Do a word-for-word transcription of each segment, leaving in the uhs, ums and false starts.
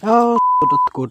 Oh, kut, kut.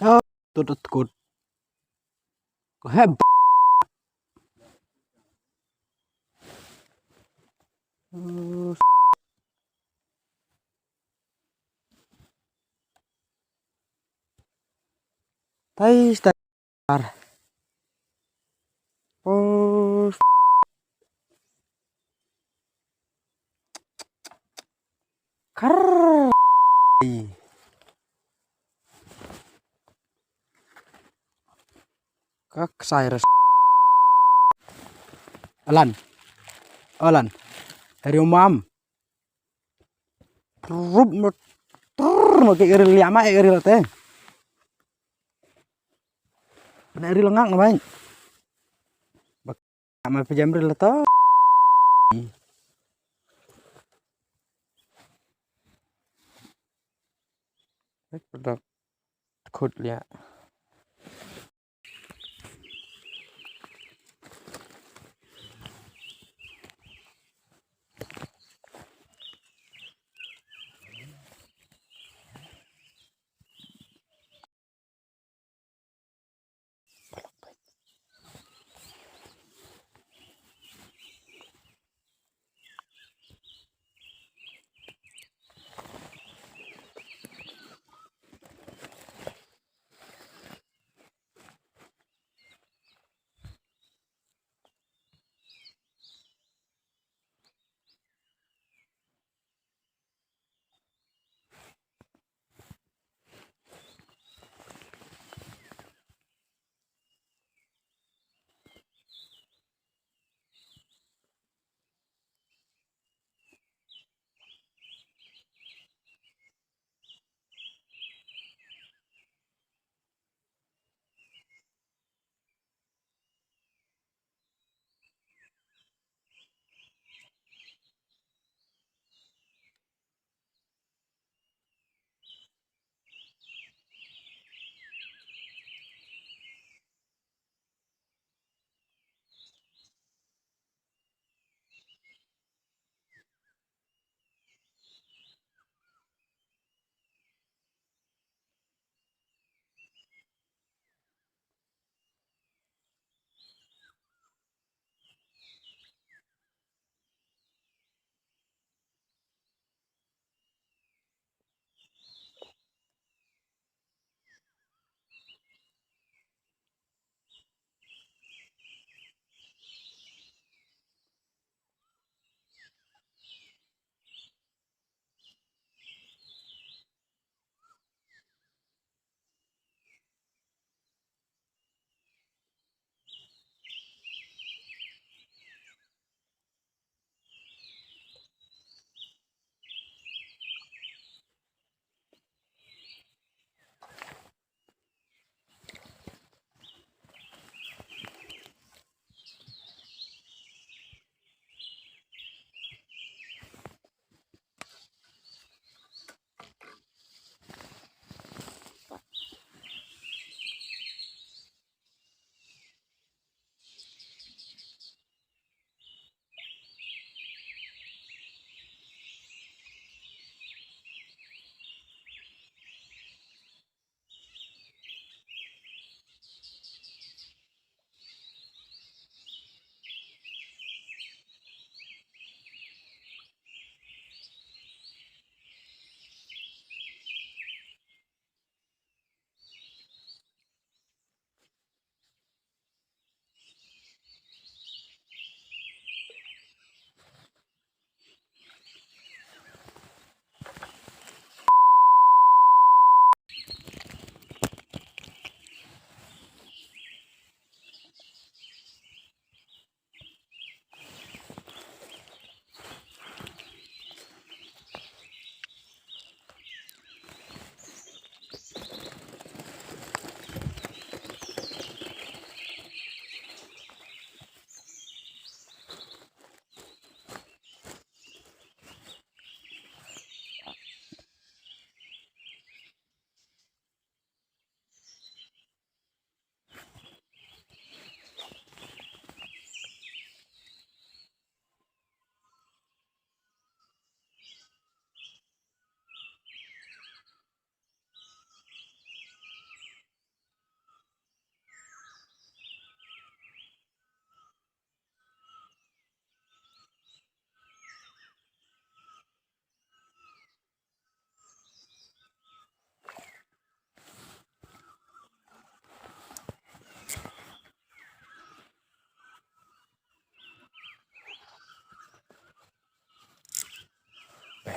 Ah, tut, tut, tut. Ko heb. Tai, tai. Ar. Oh. Kar. Ka ksai res. Alan. Alan. Hari umam. Rup mo. Trrr, mo ke eril ya ma eril te. Na eril ngak na bai. Bak ma pejam ril to. Pek pdok khut liah.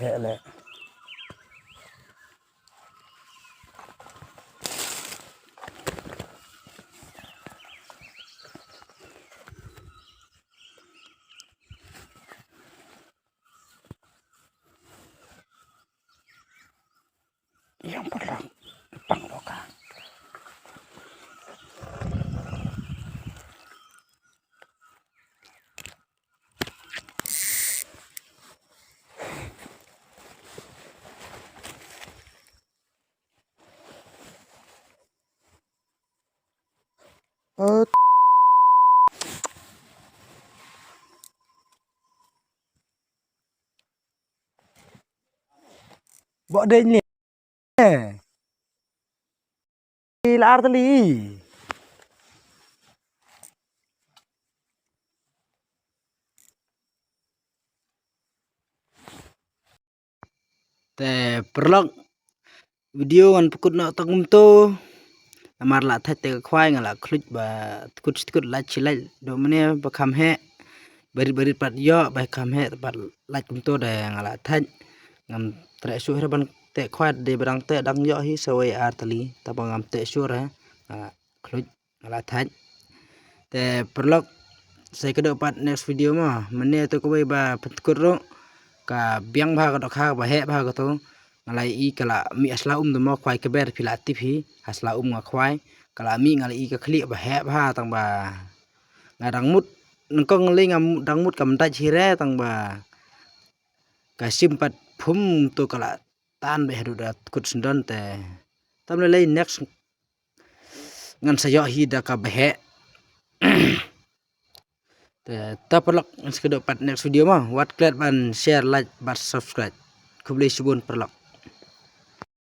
Heh leh. Ïa pyrlok pang doka. Bok dei ni. Eh. Ila artali. Te paralok, video ngan pynkut noh tang kumto. Namar la thait te ka khwai nga la khluit ba tkut tkut lait shi lait do mane ba kham heh. Barit barit pat ïoh ba kham heh pat lait kumto de nga la thait. Ngam treh shuh re ban te khwai de ba dang te dang ïoh hi sawei artali. Taba ngam te shuh re nga la khluit. Nga la thait. Te paralok, sa ïakynduh pat next video mo. Mane to kawei ba pyntkut ruh ka biang bha ka dohkha ba heh bha kato. Nga la i ka la mih ha sla um de mo, khwai ka ber phi la tip hi, ha sla um nga khwai. Ka la mih nga la i ka khlieh ba heh bha tang ba nga dang mut, nyngkong lei nga dang mut kam dait hi re tang ba ka shim pat phum to ka la tan beh haduh da tkut syndon te. Tam lei lei next ngan sa ïoh hi da ka ba heh. Te ta paralok, ngan sa ïakynduh pat next video mo. Wat klet ban share, like bad subscribe. Khublei shibun paralok.